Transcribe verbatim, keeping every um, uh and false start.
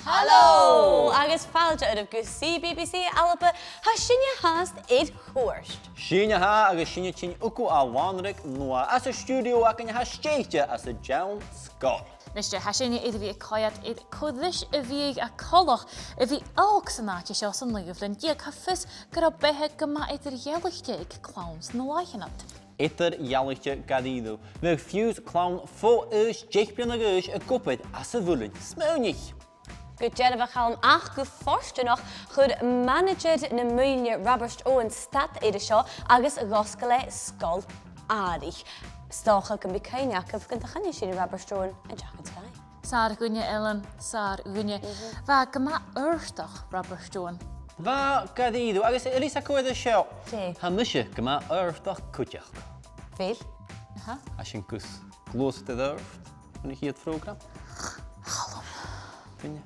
Halò! Agus fàilte oirbh gu C B B C Alba, tha sinne fhathast air chuairt. Sinne a tha agus sinne a' tighinn thugaibh à Lannraig Nuadh. Anns an stiùidio againn tha stèidhichte anns an t-seann sgoil. Nise, tha sinne air a bhith a' coimhead air cò ris a bhiodh e coltach a bhith òg san àite seo san naoidheamh linn deug. Tha fios gun robh beatha gu math eadar-dhealaichte aig clowns na làithean ud. Eadar-dhealaichte gu dearbh. Bhiodh fiù 's clown fo aois deich bliadhna a dh'aois ag obair anns a' mhuileann. Smaoinich! Gu dearbh, a Chaluim, ach gu fortanach chuir manaidsear na muilne, Robert Owen, stad air a seo agus dh'fhosgail e sgoil àraich. 'S dòcha gum bi cuimhne agaibh gun do choinnich sinn ri Robert Owen an t-seachdain seo chaidh. Sàr dhuine, Ellen, sàr dhuine. Mhm. Bha e gu math òrdugach, Robert Owen. Bha gu dearbh, agus a-rithist, a' chuala seo. Dè? Tha mise gu math òrdugach cuideachd. Bheil? Aha. Tha sin gus gluasad air adhart bhon a' chiad phrògram. Chaluim. Duine.